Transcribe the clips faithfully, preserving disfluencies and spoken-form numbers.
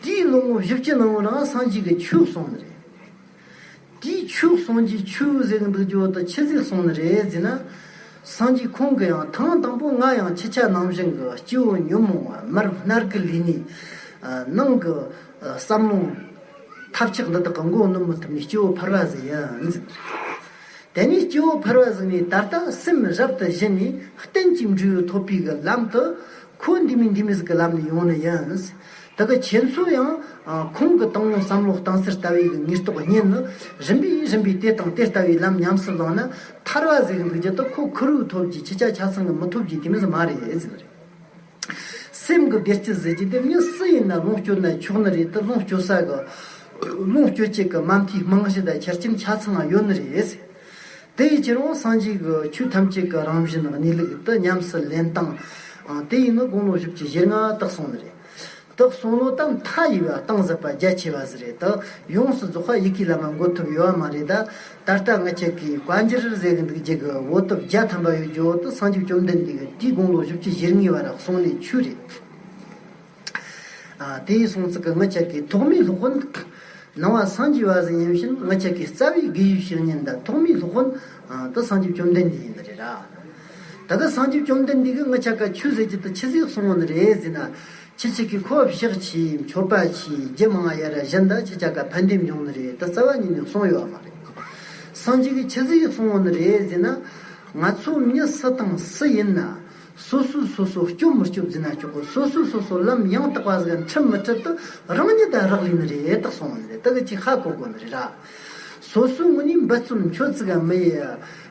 དེའི་ལོ་ངོ་བཞི་བཅུ་ནང་རང་སངས་རྒྱས་ཀྱི་ཆོས་གསུངས་ནི་རེད། དེའི་ཆོས་གསུང་རྒྱུའི་ཆོས་ཟེར་གི་འདུག་རྒྱུ་དེ་ཆི་ཟིག་གསུངས་ནི་རེད་ཟེར་ན། སངས་རྒྱས་ཁོང་གི་ཡང་ཐེངས་དང་པོ་ང་ཡང་ཁྱེད་ཅག་ནང་བཞིན་གི་སྐྱེ་བོ་ཉོན་མོངས་པ་མར་སྣར་གི་ལུས་ནས། ནང་གི་བསམ་བློ་ཐབས་ཆག་འདི་དག་གི་མགོ་གནོན་མི་ཐུབ་ནས་སྐྱེ་བོ་ཕལ་བ་ཟིག་ཡིན་ཟེར། དེ་ནས་སྐྱེ་བོ་ཕལ་བ་ཟིག་ནས་ད་ལྟ་སེམས་རབ་ཏུ་ཞི་ནས་གཏན་གྱི་འབྲས་བུ་ཐོབ་པའི་གི་ལམ་དུ་ཁོ་འདི་མི་འདི་མི་ཟིག་གི་ལམ་ནས་ཡོང་ནི་ཡིན། ད་གི་ཁྱེད་ཚོ་ཡང་ཁོང་གི་དང་བོ་བསམ་བློ་གཏིང་ཟབ་ལྟ་བུའི་གི་ངེས་རྟོགས་རྙེད་ནི་རིམ་པས་རིམ་པས་དེ་དང་དེ་ལྟ་བུའི་ལམ་ཉམས་སུ་བླངས་ན་ཐར་བ་ཟིག་གི་འདུག་རྒྱུ་དུ་ཁོ་ཁུར་བོ་ཐོབ་རྒྱུ་ཁྱེད་ཅག་ཆ་ཚང་གི་མི་ཐོབ་རྒྱུ་དེ་མི་ཟིག་མ་རེད་ཟེར་ནི་རེད། སེམས་ཀྱི་བདེ་སྐྱིད་ཟེར་རྒྱུ་དེ་མྱི་སུ་ཡིན་ན་ལོངས་སྤྱོད་ན་ཆོག་ནི་རེད་དེ་ལོངས་སྤྱོད་ས་གི་ལོངས་སྤྱོད་བྱེད་ཀྱི་མ་མཐའི་རྨང་གཞི་དང་ཆ་རྐྱེན་ཆ་ཚང་ཡོད་ནི་རེད། དེ་ཡི་ཕྱིར་འོང་སངས་རྒྱས་ཀྱི་ཆོས་ཐམས་ཅད་ཀྱི་རང་བཞིན་གནས་ལུགས་དེ་ཉམས་སུ་ལེན་སྟངས་དེ་ཡིན་ནི་དགུང་ལོ་བཞི་བཅུ་ཞེ་ལྔ་དག་སོང་ནི་རེད། དག་སོང་ནོ་དང་མཐའ་ཡས་པ་གཏིང་ཟབ་པ་རྒྱ་ཆེ་བ་ཟིག་རེད་དེ་ཡོངས་སུ་རྫོགས་པ་ཡི་གེའི་ལམ་མ་འགོད་ཐུབ་ཡོད་བ་མ་རེད་ད། ད་ལྟ་ང་ཅག་གིས་བཀའ་འགྱུར་ཟེར་གི་འདུག་རྒྱུ་གི་འོ་ཐོབ་བརྒྱ་ཐམ་པ་ཡོད་རྒྱུ་འོ་དེ་སངས་རྒྱས་བཅོམ་ལྡན་འདས་ཀྱི་དུས་དགུང་ལོ་བཞི་བཅུ་ཞེ་ལྔའི་བར་གསུངས་ནས་ཆོས་རེད། ཨ། དེ་ཡི་སོང་ཙི་གི་ང་ཅག་གིས་ཐོག་མའི་སློབ་དཔོན་ནང་པ་སངས་རྒྱས་པ་ཟིག་ཡིན་ཕྱིན་ང་ཅག་གིས་རྩ་བའི་དགེ་བའི་བཤེས་གཉེན་དང་ཐོག་མའི་སློབ་དཔོན་དེ་སངས་རྒྱས་བཅོམ་ལྡན་འདས་ཡིན་ནི་རེད་ར། ད་གི་སངས་རྒྱས་བཅོམ་ལྡན་འདས་ཀྱིས་ང་ཅག་ག་ཆོས་ཟེར་རྒྱུ་དེ་ཆི་ཟིག་གསུངས་ནི་རེད་ཟེར་ན། ཁྱེད་ཅག་གིས་ཁོ་ཕྱག་བྱས་མཆོད་པ་བྱས་རྒྱུ་མང་ཡ་ར་གཞན་དག་ཁྱེད་ཅག་ག་ཕན་བདེ་འབྱུང་ནི་རེད་དེ་རྩ་བ་ཉིད་ནས་གསུངས་ཡོད་བ་མ་རེད། སངས་རྒྱས་ཀྱིས་ཆི་ཟིག་གསུངས་ནི་རེད་ཟེར་ན། ང་ཚོ་མྱི་སུ་དང་སུ་ཡིན་ན། སོ་སོས་སོ་སོ་སྐྱོབ་མི་སྐྱོབ་ཟེར་ན་ཆོག་གི་སོ་སོས་སོ་སོ་ལམ་ཡང་དག་པ་ཟིག་འཁྲིད་མི་འཁྲིད་དེ་རང་ཉིད་དང་རག་ལས་ནི་རེད་དེ་གསུངས་ནི་རེད་དེ་གི་ཅིག་ཧ་གོ་དགོས་ནི་རེད་ར། སོ་སོའི་ངོས་ནས་འབད་བརྩོན་མཆོད་ཙི་ག་མི་ཡི།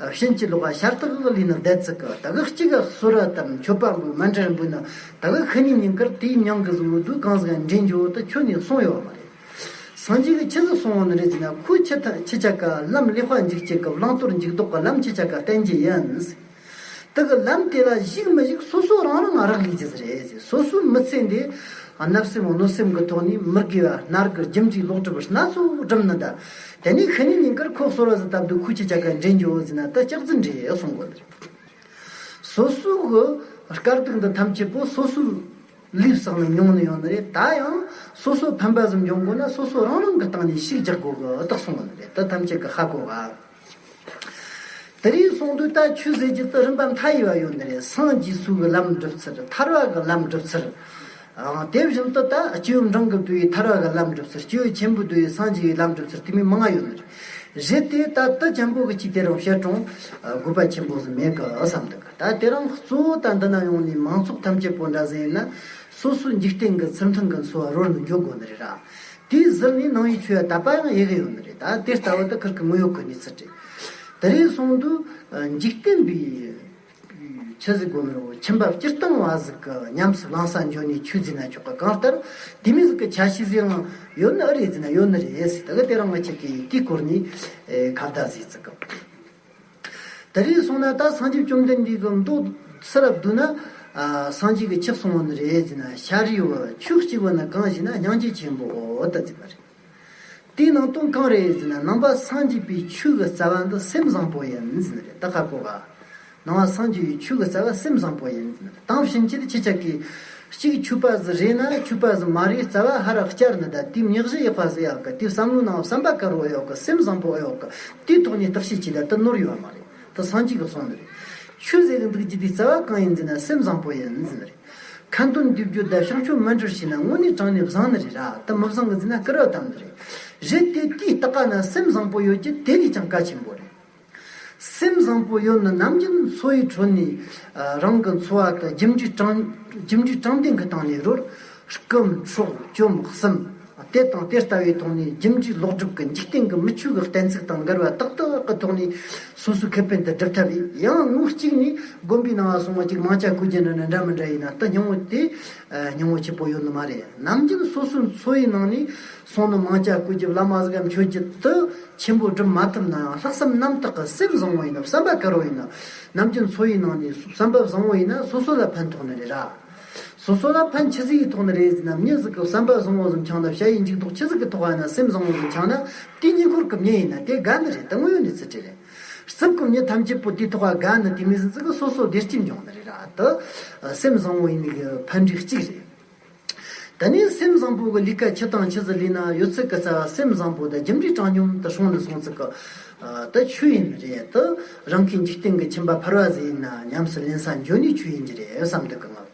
བྱིན་གྱིས་རློབ་པ་ཤ་སྟག་གི་ལས་ནི་བསྡད་ཙི་གི་ད་གི་གཅིག་ག་གསོལ་བ་དང་མཆོད་པ་འབུལ་མཎྜལ་འབུལ་ནི་ད་གི་ཤི་ནས་ཉིན་དཀར་དེའི་མྱིང་གི་བཟོ་བོ་དུ་གང་ཟིག་འདྲེན་རྒྱུ་དེ་ཁྱོན་ནས་གསུངས་ཡོད་བ་མ་རེད། སངས་རྒྱས་ཀྱིས་ཆི་ཟིག་གསུངས་བ་ནི་རེད་ཟེར་ན་ཁོས་ཁྱི་ཐ་ཁྱི་ཅག་ག་ལམ་ལེགས་པ་འཇུག་བྱེད་གི་བླང་དོར་འཇུག་ལྡོག་གི་ལམ་ཁྱི་ཅག་ག་བསྟན་རྒྱུ་ཡིན། དེ་གི་ལམ་དེ་ལ་ཞུགས་མི་ཞུགས་སོ་སོ་རང་རང་རག་ལས་ཀྱི་ཟེར་རེད་ཟེར། སོ་སོའི་མི་ཚེ་འདི་བརྣབ་སེམས་གནོད་སེམས་ཀྱི་ཐོག་ནས་མི་དགེ་བ་སྣ་དགུ་རྒྱུ་འབྲས་ལོག་སྒྲུབ་སྣ་ཚོགས་སྒྲུབ་ནི་འདྲ། དེ་ནས་ཤི་ནས་ཉིན་དཀར་ཁོ་གསོལ་བ་ཟིག་བཏབ་དུས་ཁོ་ཁྱི་ཅག་ག་འདྲེན་རྒྱུ་ཟེར་ན་ད་ལྕགས་རྫི་འདྲེ་གསུང་དགོས་ནི་རེད། སོ་སོའི་གི་དཀའ་སྡུག་འདི་ཐམས་ཅད་པོ་སོ་སོའི་ལུས་བསགས་ནས་མྱོང་ནི་ཡོང་ནི་རེད། ད་ཡང་སོ་སོ་ཕན་པ་ཟིག་འབྱུང་དགོས་ན་སོ་སོ་རང་རང་གི་སྟེང་ནས་ཤུགས་རྒྱག་དགོས་གི་དེ་གསུང་གི་ནི་རེད། ད་ཐམས་ཅད་ཀྱི་ཧ་གོ་ག་དེ་རིང་གསུང་དུས་ད་ཆོས་ཟེར་རྒྱུ་དེ་རིམ་པ་མཐའ་ཡས་པ་ཡོད་ནི་རེད། སངས་རྒྱས་སོ་གི་ལམ་སྒྲུབ་ཚུལ་ཐར་བ་གི་ལམ་སྒྲུབ་ཚུལ། ཨང་། དེ་བཞིན་དུ་ད་སྐྱེས་བུ་འབྲིང་གི་འདུལ་བའི་ཐར་བ་གི་ལམ་སྒྲུབ་ཚུལ། སྐྱེས་བུ་ཆེན་པོ་འདུལ་བའི་སངས་རྒྱས་པའི་ལམ་སྒྲུབ་ཚུལ་དེ་མིན་མང་ང་ཡོད་ནི་རེད། རེད་དེ་ད་དེ་ཆེན་པོ་གི་ཅིག་དེ་རང་བཤད་རུང་དགོས་པ་ཆེན་པོ་ཟིག་མེད་གི་བསམ་འདུག་ད་དེ་རིང་གཙོ་བོ་ད་འདི་ན་ཡོང་ནས་མང་ཚོགས་ཐམས་ཅད་པོ་འདྲ་ཟིག་ཡིན་ན་སོ་སོའི་འཇིག་རྟེན་གི་ཚུལ་མཐུན་གི་འཚོ་བ་རོལ་ནས་འགྱོ་དགོས་ནི་རེད་ར། དེའི་ཟུར་ནས་ནང་པའི་ཆོས་ཡ་དད་པ་ཡང་ཡི་གེ་ཡོད་ནི་རེད། ད་དེ་ལྟ་བུ་ད་ཁིར་གི་དངོས་ཡོད་གི་གནས་ཚུལ་རེད། དེ་རིང་གསུང་དུས་འཇིག་རྟེན་པའི་ཆི་ཟིག་གོ་ནི་རེད། ཁྱིམ་པ་སྤྱིར་བཏང་བ་ཟིག་གི་ཉམས་སུ་བླང་ས་འཇོག་ནས་ཆོས་ཟེར་ན་ཆོག་གི་གང་ལྟར་དེ་མོ་ཟིག་གི་ཆ་ཤས་ཟིག་ཡང་ཡོད་ནི་ཨེ་རེད་ཟེར་ན་ཡོད་ནི་རེད་ཟེར། ད་གི་དེ་རིང་ང་ཅག་གིས་དེའི་སྐོར་ནས་ཁ་བརྡ་ཟིག་ཙི་གི་དེ་རིང་སོང་ན་ད་སངས་རྒྱས་བཅོམ་ལྡན་འདས་ཀྱི་མདོ་སུ་རབ་བསྡུ་ན། ཨ། སངས་རྒྱས་ཀྱིས་ཆི་གསུངས་པ་ནི་རེད་ཟེར་ན། ཤཱ་རིའི་བུ་ཆོས་གཅིག་པུ་ནི་གང་ཞེ་ན་སྙིང་རྗེ་ཆེན་པོའོ་ད་ཟེར་བ་རེད། དེའི་ནང་དོན་གང་རེད་ཟེར་ན་ནང་པ་སངས་རྒྱས་པའི་ཆོས་ཀྱི་རྩ་བ་འདི་སེམས་བཟང་པོ་ཡིན་ཟེར་ནི་རེད། ད་ཧ་གོ་ག་ནང་པ་སངས་རྒྱས་པའི་ཆོས་ཀྱི་རྩ་བ་སེམས་བཟང་པོ་ཡིན་ཟེར་ནི་རེད། དེང་ཕྱིན་ཆད་ཁྱེད་ཅག་གིས་གཅིག་ཆོས་པ་ཟིག་རེད་ན་ཆོས་པ་ཟིག་མ་རེད་རྩ་བ་ཧ་ར་བསྐྱར་ནི་ད་དེའི་མྱི་གཞི་ཡག་པ་ཟིག་ཡོད་གི་དེའི་བསམ་བློ་ནང་བསམ་པ་དཀར་བོ་ཡོད་གི་སེམས་བཟང་པོ་ཡོད་གི་དེའི་ཐོག་ནས་བརྟག་དཔྱད་བྱས་ད་དེ་ནོར་ཡོད་མ་རེད། དེ་སངས་རྒྱས་ཀྱིས་གསུངས་ནི་རེད། ཆོས་ཟེར་གི་འདུག་རྒྱུ་དེའི་རྩ་བ་གང་ཡིན་ཟེར་ན་སེམས་བཟང་པོ་ཡིན་ཟེར་ནི་རེད། ཁ་འདོན་འདོན་རྒྱུ་དང་བྱང་ཆུབ་སྨིན་གྲོལ་བྱས་ན་དངོས་གནས་དྲང་གནས་བཟང་ནི་རེད་ར། དེ་མི་བཟང་གི་ཟེར་ན་སྐུར་བ་བཏང་ནི་རེད། རེད་དེ་དེའི་ལྟག་ཀ་ན་སེམས་བཟང་པོ་ཡོད་རྒྱུ་དེ་ལས་ཀྱང་གལ་ཆེན་པོ་རེད། སེམས་བཟང་པོ་ཡོད་ན་ནམ་རྒྱུན་འཚོ་བའི་ཁྲོད་ནས་རང་གི་འཚོ་བ་དེ་རྒྱུ་འབྲས་དྲང་རྒྱུ་འབྲས་དྲང་བདེན་གྱི་སྟེང་ནས་རོལ། རྐུ་འཕྲོག་བཅོམ་གསུམ། དེ་དང་དེ་ལྟ་བུའི་ཐོག་ནས་རྒྱུ་འབྲས་ལོག་སྒྲུབ་ཀྱི་འཇིག་རྟེན་གྱི་མི་ཆོས་ཀྱི་གཏན་ཚིགས་དང་འགལ་བ་ཏག་ཏག་གི་ཐོག་ནས་སོ་སོའི་ཁེ་ཕན་དེ་སྒྲུབ་ཐབས་ཡིན། ཡང་ངོས་གཅིག་ནས་དགོན་པའི་ནང་ལ་སོང་བ་ཅིག་མང་ཇ་བསྐོལ་རྒྱུ་འདྲ་ན་འདྲ་མི་འདྲ་ཡིན་ན་ད་སྙིང་བོ་དེ་སྙིང་བོ་སྐྱིད་པོ་ཡོད་ནི་མ་རེད། ནམ་རྒྱུན་སོ་སོའི་འཚོ་བའི་ནང་ནས་སོང་ནི་མང་ཇ་བསྐོལ་རྒྱུ་བླ་མ་ཟིག་ག་མཆོད་རྒྱུ་དེ་ཆེན་པོ་སྒྲུབ་མ་ཐུབ་ན་ཡང་ལྷག་བསམ་རྣམ་དག་གི་སེམས་བཟང་བོ་ཡིན་ན་བསམ་པ་དཀར་བོ་ཡིན་ན་ནམ་རྒྱུན་འཚོ་བའི་ནང་ནས་བསམ་པ་བཟང་བོ་ཡིན་ན་སོ་སོ་ལ་ཕན་ཐོགས་ནི་རེད་ར། སོ་སོ་ལ་ཕན་ཆི་ཟིག་གིས་ཐོགས་ནི་རེད་ཟེར་ན། མྱི་ཟིག་གི་བསམ་པ་བཟང་བོ་ཟིག་འཆང་ན། ཞ་ཡི་འཇུག་ལྡོག་ཆི་ཟིག་གིས་ཐོགས་པ་ན། སེམས་བཟང་བོ་ཟིག་འཆང་ན་དེ་ཉེ་འཁོར་གི་མྱི་ཡིན་ན་དེ་དགའ་ནི་རེད། དེ་དངོས་ཡོད་གནས་ཚུལ་དེ་རེད། རྩིབ་གི་མྱི་ཐམས་ཅད་པོ་དེ་ཐོགས་པ་དགའ་ནི་དེ་མོ་ཟིག་གི་སོ་སོ་བདེ་སྐྱིད་འབྱུང་ནི་རེད་ར། དེ་སེམས་བཟང་བོ་ཡིན་ནི་གི་ཕན་འབྲས་གཅིག་རེད། དེ་ནས་སེམས་བཟང་པོ་གི་ལས་ཀ་ཅི་དང་ཅི་ཟིག་ལས་ན། ཡོད་ཚད་ཀྱི་རྩ་བ་སེམས་བཟང་པོ་དང་རྒྱུ་འབྲས་དྲང་སྙོམས་དུ་སྲུང་ནས་སོང་ཚིག་གི། ཨ། དེ་ཆོས་ཡིན་རེད། དེ་རང་གི་འཇིག་རྟེན་གྱི་ཁྱིམ་པ་ཕལ་བ་ཟིག་ཡིན་ན་ཉམས་སུ་ལེན་ས་འཇོན་ནི་ཆོས་ཡིན་གྱི་རེད་བསམ་འདུག་གི་ང་།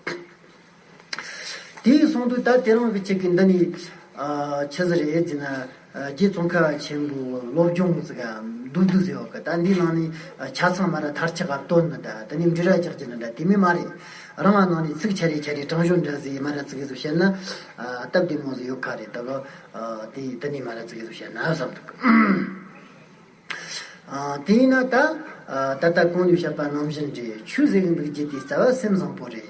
དེ་ཡིན་སོང་དུས་ད་དེ་རིང་གི་ཁྱེད་ཀྱི་འདི་ནས། ཨ། ཆི་ཟིག་རེད་ཟེར་ན། ཨ། རྗེ་ཙོང་ཁ་པ་ཆེན་པོའི་སློབ་སྦྱོང་ཟིག་ག་མདོར་བསྡུས་ཟིག་ཡོད་གི། ད་འདིའི་ནང་ནས་ཆ་ཚང་མ་ར་མཐར་ཆགས་ག་བཏོན་ནི་ད་དེ་ནས་འབྲི་ར་རྒྱག་རྒྱུ་ནི་འདྲ་དེ་མོ་མ་རེད། རང་ང་ནང་ནས་ཚིག་ཆ་རེ་ཆ་རེ་དྲང་སྦྱོར་འདྲ་ཟིག་མ་ར་ཙིག་གེ་ཟིག་བཤད་ན། ཨ། སྟབས་བདེ་མོ་ཟིག་ཡོད་ཁ་རེད། ད་གི། ཨ། དེ་དེ་ནས་མ་ར་ཙིག་གེ་ཟིག་བཤད་ན་བསམ་འདུག་གི། ཨ། དེས་ན་ད། ཨ། ད་ལྟ་གོང་ནས་བཤད་པ་ནང་བཞིན་རེད། ཆོས་ཟེར་གི་འདུག་རྒྱུ་དེའི་རྩ་བ་སེམས་བཟང་པོ་རེད།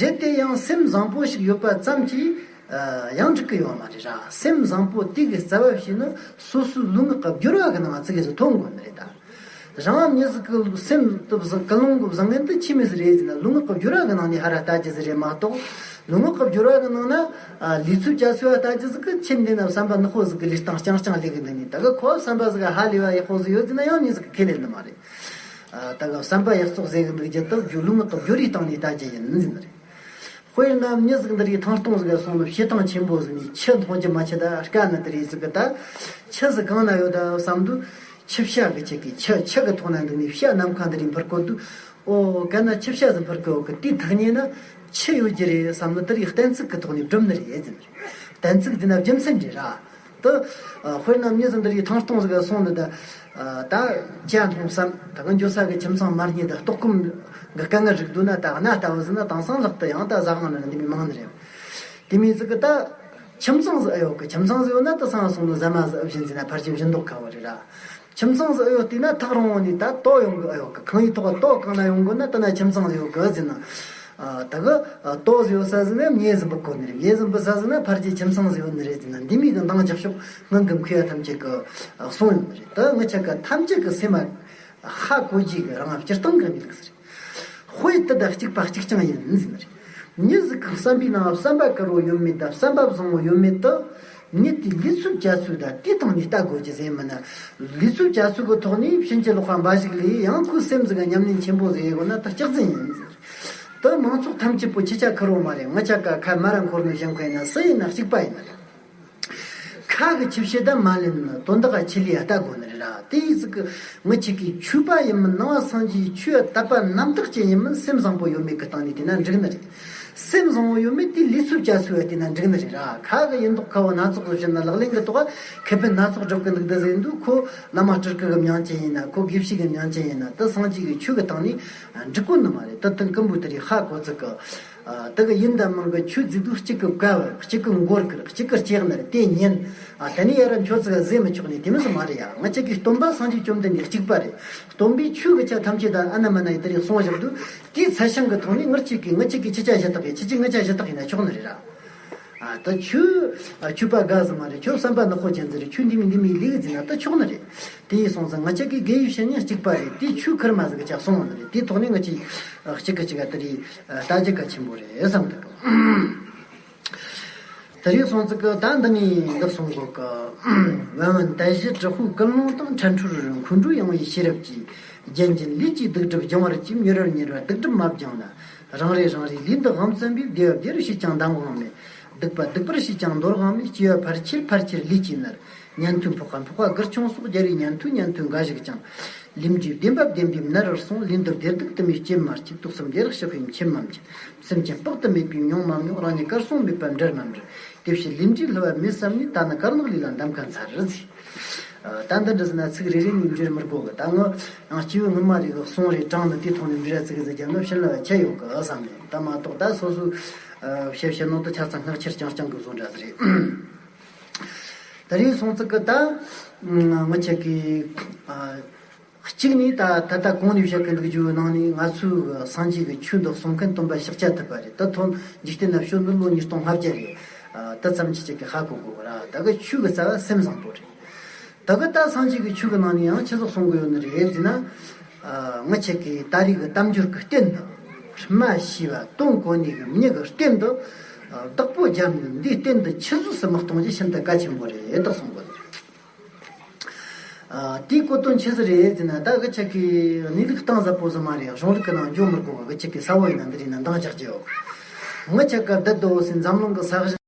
རེད་དེ་ཡང་སེམས་བཟང་པོ་ཞིག་ཡོད་པ་ཙམ་གྱིས། ཨ། ཡང་འགྲིག་གི་ཡོད་མ་རེད་ར། སེམས་བཟང་པོ་དེ་གི་རྩ་བ་བྱས་ན་སོ་སོའི་ལུས་ངག་གི་སྦྱོར་བ་གི་ནང་ཙིག་གེ་ཟིག་ཐོན་དགོས་ནི་རེད་ད། རང་མྱི་ཟིག་གི་སེམས་དེ་བཟང་། ཀུན་སློང་གི་བཟང་ངན་དེ་ཆི་མོ་ཟིག་རེད་ཟེར་ན། ལུས་ངག་གི་སྦྱོར་བ་གི་ནང་ནས་ཧར་ར་ལྟ་རྒྱུ་ཟིག་རེད་མ་གཏོགས། ལུས་ངག་གི་སྦྱོར་བ་གི་ནང་ན། ཨ། ལུས་ཚུལ་ཅ་ཚུལ་བ་ལྟ་རྒྱུ་ཟིག་གི་ཆེད་འདི་ན་བསམ་པ་ནག་པོ་ཟིག་གི་ལུས་སྟངས་རྐྱང་རྐྱང་ལས་གི་འདུག་ནི། ད་གི་ཁོ་བསམ་པ་ཟིག་ག་ཧ་ལས་པ་ཡག་པོ་ཟིག་ཡོད་ཟེར་ན་ཡང་མྱི་ཟིག་གི་ཁས་ལེན་ནི་མ་རེད། ཨ། ད་གི་བསམ་པ་ཡག་བཙོག་ཟེར་གི་འདུག་རྒྱུ་དེ་རྒྱུ་ལུས་ངག་གི་སྦྱོར་བའི་སྟེང་ནས་ལྟ་རྒྱུ་ཡིན་ཟེར་ནི་རེད། དཔེར་ན་མྱི་ཟིག་འདི་རིགས་ཐང་སྟོང་ཟིག་ག་སོང་ནས་བྱེ་ཐང་ཆེན་པོ་ཟིག་ནས་ཆུ་འཐུང་རྒྱུ་མ་ཆུ་ད་དཀའ་ནི་དེ་རིགས་ཟིག་གི། ད་ཆུ་ཟིག་གང་ན་ཡོད་ད་བསམ་དུས། ཆུ་བྱ་གི་ཆེད་ཀྱི་ཆུ། ཆུ་གི་ཐོག་ན་འདུག་ནས་བྱ་ནམ་མཁའ་འདི་རིགས་འཕུར་གོ་དུས། ཨོ། གན་ན་ཆུ་བྱ་ཟིག་འཕུར་གི་ཡོད་གི། དེའི་ཐག་ཉེ་ན་ཆུ་ཡོད་རྒྱུ་རེད་བསམ་ནི་དེ་རིགས་གཏན་ཚིགས་ཀྱི་ཐོག་ནས་སྒྲུབ་ནི་རེད་ཟེར་ནི་རེད། གཏན་ཚིགས་ཟེར་ན་རྒྱུ་མཚན་རེད་ར། དེ། ཨ། དཔེར་ན་མྱི་ཟིག་འདི་རིགས་ཐང་སྟོང་ཟིག་ག་སོང་ནི་ད། ཨ། ད་ཇ་འཐུང་བསམ། ད་གི་འགྱོ་ས་གི་ཁྱིམ་ཚང་མ་རྙེད། ད་ལྟོགས་སྐོམ་གི་དཀའ་ངལ་རིག་འདུག་ན། ད་གནའ་ལྟ་བུ་ཟིག་ན་དེང་སང་ལྷག་ཏུ་ཡང་ད་ཟ་ཁང་ནང་འདི་མོ་མང་ནི་རེད། དེ་མོ་ཟིག་གི་ད། ཁྱིམ་ཚང་ཟིག་ཨེ་ཡོད་གི། ཁྱིམ་ཚང་ཟིག་ཡོད་ན་དེ་སང་སོང་ནི་ཟ་མ་ཟིག་ཨེ་བྱིན་ཟེར་ན་ཕལ་ཆེར་བྱིན་མདོག་ཁ་པོ་རེད་ར། ཁྱིམ་ཚང་ཟིག་ཨེ་ཡོད་དེ་ན་ཐག་རིང་བོ་ནས་ད་ལྟོ་ཡོང་གི་ཨེ་ཡོད་གི། ཁང་པའི་ཐོག་ལྟོ་གང་ན་ཡོང་དགོས་ན་དེ་ན་ཁྱིམ་ཚང་ཟིག་ཡོད་གི་ཟེར་ན། ཨ། ད་གི། ཨ། ལྟོ་ཟིག་ཡོད་ས་ཟིག་ན་མྱེ་ཟིག་འབུད་གོ་ནི་རེད། མྱེ་ཟིག་འབུད་ས་ཟིག་ན་ཕལ་ཆེར་ཁྱིམ་ཚང་ཟིག་ཡོད་ནི་རེད་ཟེར་ན། འདི་མོ་གི་འདང་རྒྱག་ཕྱོགས་སྔོན་གི་མཁས་པ་ཐམས་ཅད་གི། ཨ། གསུངས་ཡོད་ནི་རེད། ད་ངི་ཆ་ག་ཐམས་ཅད་གི་སེམས་མ་ཧ་གོ་རྒྱུ་གི་རང་སྤྱིར་བཏང་གི་མི་ལུགས་ཟེར། དཔེ་དེ་དང་གཅིག་པ་གཅིག་རྐྱང་ཡིན་ཟེར་ནི་རེད། མྱི་ཟིག་གི་བསམ་པའི་ནང་བསམ་པ་དཀར་བོ་ཡོད་མེད་དང་བསམ་པ་བཟང་བོ་ཡོད་མེད་དེ། མྱི་དེའི་ལུས་ཚུལ་བྱ་ཚུལ་དང་དེའི་སྟེང་ནས་ལྟ་དགོས་རྒྱུ་ཟེར་མིན་ན། ལུས་ཚུལ་བྱ་ཚུལ་གི་ཐོག་ནས་ཕྱིན་ཅི་ལོག་པ་འབའ་ཞིག་ལས་ཡང་ཁོའི་སེམས་ཟིག་ག་ཉམས་ལེན་ཆེན་པོ་ཟིག་ཡེད་དགོས་ན་དེ་སྐྱག་རྫུན་ཡིན་ཟེར། དེ་མང་ཚོགས་ཐམས་ཅད་པོ་ཁྱེད་ཆ་ཁེར་རོ་མ་རེད། ངི་ཆ་ག་ཁ་མ་ར་འཁོར་ནས་བཞེངས་མཁན་ཡིན་ན་སུ་ཡིན་ན་གཅིག་པ་ཡིན་ནི་རེད། ཁ་གི་ཆོས་བཤད་ད་མ་ལེན་ནི་དོན་དག་ག་ཆེད་ལས་ཡ་ལྟ་དགོས་ནི་རེད་ར། དེ་ཡིན་ཟིག་གི་ངི་ཆ་གི་ཆོས་པ་ཡིན་མིན་ནང་བ་སངས་རྒྱས་ཆོས་དད་པ་རྣམ་དག་ཅན་ཡིན་མིན་སེམས་བཟང་པོ་ཡོད་མེད་གི་སྟེང་ནས་བལྟས་ན་འགྲིག་ནི་རེད། སེམས་བཟང་བོ་ཡོད་མེད་དེ་ལུས་ཚུལ་བྱ་ཚུལ་བ་བལྟས་ན་འགྲིག་ནི་རེད་ར། ཁ་གི་ཡིན་མདོག་ཁ་བོ་སྣ་ཚོགས་སུ་བཤད་ན་ལག་ལེན་གི་ཐོག་ཁེ་ཕན་སྣ་ཚོགས་སྒྲུབ་གི་འདུག་ད་ཟེར་འདུག་ཁོ་བླ་མ་སྤྲུལ་སྐུ་གི་མྱིང་ཅན་ཡིན་ན། ཁོ་དགེ་བཤེས་གི་མྱིང་ཅན་ཡིན་ན། དེ་སངས་རྒྱས་གི་ཆོས་གི་སྟེང་ནས་འགྲིག་གོ་ནི་མ་རེད། དེ་དེང་ཀུན་པོ་དེ་རིགས་ཧ་གོ་ཚིག་གི། ཨ། དེ་གི་ཡིན་དང་མིན་གི་ཆོས་བརྩི་དུས་གཅིག་གི་བཀའ་བར། གཅིག་གི་མགོར་གྱུར། གཅིག་གི་ལྕེ་ནར། དེ་ཉན། ཨ། དེ་ནས་ཡ་ར་འཆོལ་ཚིག་ག་ཟེར་མི་ཆོག་ནི་དེ་མོ་ཟིག་མ་རེད་ཡ། ངི་ཆ་གི་སྟོན་པ་སངས་རྒྱས་བཅོམ་ལྡན་འདས་གཅིག་པ་རེད། སྟོན་པའི་ཆོས་གི་ཆ་ཐམས་ཅད་ད་ཨ་ན་མ་ན་ཡི་དེ་རིགས་གསུངས་བཞག་འདུག་དེའི་ཚད་ཤིང་གི་ཐོག་ནས་ངི་ཆ་གི། ངི་ཆ་གི་ཁྱེད་ཆ་ཞུ་དག་ཡིན། ཁྱེད་ཀྱི་ངི་ཆ་ཞུ་དག་ཡིན་ན་ཆོག་ནི་རེད་ར། ཨ། ད་ཁྱོད། ཨ། ཆོས་པ་དགའ་ཟིག་མ་རེད། ཁྱོད་བསམ་པ་ནག་པོ་ཅན་ཟིག་རེད། ཁྱོད་འདི་མོ་འདི་མོ་ལས་གི་ཟེར་ན་ད་ཆོག་ནི་རེད། དེ་ཡིན་སོང་ཙང་ངི་ཆ་གི་དགེ་བའི་བཤེས་གཉེན་གཅིག་པ་རེད། དེ་ཆོས་ཁེར་མ་ཟིག་གི་ཆ་གསུངས་ནི་རེད། དེའི་ཐོག་ནས་ངི་ཆ་གཅིག་གི་གཅིག་ག་དེ་རིགས། ཨ། ལྟ་རྒྱུ་གལ་ཆེན་པོ་རེད་བསམ་འདུག་དེ་ཡིན་སོང་ཙང་གི་ད་འདི་ནས་འདི་གསུང་གོ་གི། བན་བོན་དད་གཞི་དྲག་པོའི་ཀུན་སློང་དང་། ཁྲ་འཕྲུལ་འཁོན་འགྲོའི་ཡང་བའི་ཤེས་རབ་ཀྱིས། རྒྱན་གྱི་ལུས་ཀྱི་སྡིག་སྒྲིབ་སྦྱང་བར་བྱེད། མྱུར་བར་མྱུར་བར་སྡིག་སྒྲིབ་མ་སྦྱངས་ན། རང་རེ་རང་རེའི་ལུས་འདི་དབང་བཙན་པས། བདེ་བ་བདེ་རུ་བྱས་ཀྱང་འདང་དབང་མེད། སྡིག་པ་སྡིག་པར་བྱས་ཀྱང་འདོར་དབང་མེད། སྐྱེ་བ་ཕལ་ཆེར་ཕལ་ཆེར་ལུས་ཀྱིས་མནར། ཉན་ཐོས་འཕགས་པ་འཕགས་པ་གར་ཆུང་སོགས། རྒྱལ་བའི་ཉན་ཐོས་ཉན་ཐོས་འགའ་ཞིག་ཀྱང་། ལུས་འདི་བདེན་པ་བདེན་པས་མནར་བར་གསུངས། ལུས་འདི་བདེ་སྡུག་དུ་མས་སྐྱེ་མ་སྐྱེ། དུག་གསུམ་བདེ་བླག་ཞི་བས་མཆེད་མ་མཆེད། སེམས་ཅན་དཔག་ཏུ་མེད་པས་མྱོང་མ་མྱོང་། རང་ཉིད་གར་སོང་མེད་པ་འབྲལ་མ་འབྲལ། དེ་ཕྱིར་ལུས་འདྲིས་བསླུ་བ་མེད་བསམ་ནས། ད་ནི་དཀར་ནག་ལུས་ལ་འདམ་ཁ་མཚར་ཟེར། ཨ། ད་འདི་འདྲ་ཟེར་ན་ཚིག་རེ་རེ་ནས་འབྲེལ་མི་དགོས་གི། ད་ངི་ཡང་སྐྱེས་བུ་སྔོན་མ་རེ་གི་གསུང་རེ་དྲངས་ནས་དེ་ཐོག་ནས་འབྲེལ་ར་ཚིག་གི་ཟེར་རྒྱབ་ན་ཕྱིར་ལ་བ་ཆད་ཡོད་གི་བསམ་ནས། ད་མ་གཏོགས་ད་སོ་སོའི། ཨ། བཤད་བཤད་ནོ་ད་ཆ་ཚང་སྔགས་ཆེར་རྐྱང་རྐྱང་གི་བཟོ་འདྲ་ཟིག་རེད། ད་རེས་སོང་ཙང་གི་ད་ངི་ཆ་གི། ཨ། གཅིག་ནས་ད་ད་ལྟ་གོང་ནས་བཤད་གི་འདུག་རྒྱུ་ནང་ནས་ང་ཚོའི་སངས་རྒྱས་ཀྱི་ཆོས་འདི་གསུང་མཁན་སྟོན་པ་ཤཱཀྱ་ཐུབ་པ་རེད། ད་ཐོན་འཇིག་རྟེན་ན་བྱོན་ནི་ལོ་ཉིས་སྟོང་ལྔ་བརྒྱ་རེད། ཨ། ད་ཙམ་ཅིག་ཅིག་གི་ཧ་གོ་དགོས་ར། ད་གི་ཆོས་ཀྱི་རྩ་བ་སེམས་བཟང་པོ་རེད། ད་གི་ད་སངས་རྒྱས་ཀྱི་ཆོས་ཀྱི་ནང་ནས་ཡང་ཆི་ཟིག་གསུང་གི་ཡོད་ནི་རེད་ཟེར་ན། ཨ། ངི་ཆ་གི་ད་རེས་ཀྱི་དལ་འབྱོར་གྱི་རྟེན་འདི། སྨྲ་ཤེས་པ་དོན་གོ་ནི་གི་མྱི་གི་རྟེན་འདི། ཨ། བདག་པོ་རྒྱབ་ནས་འདིའི་རྟེན་འདི་ཆི་ཟིག་སུ་མི་གཏོང་རྒྱུ་ཤིན་ཏུ་གལ་ཆེན་པོ་རེད། ད་གསུང་གི་ཡོད་ནི་རེད། ཨ། དེའི་གོ་དོན་ཆི་ཟིག་རེད་ཟེར་ན། ད་གི་ཆ་གི་གནས་ལུགས་གཏིང་ཟབ་པོ་ཟིག་མ་རེད། གཞུང་ལུགས་ཀྱི་ནང་འཇོག་མི་དགོས་པ། གི་ཆ་གི་ས་བོ་ཡིན་ན་འདི་རེད་ན་འདང་རྒྱག་རྒྱུ་ཡོད། ངི་ཆ་ག་བསྡད་དོ་ཟེར་འཛམ་གླིང་གི་ས་གཞི།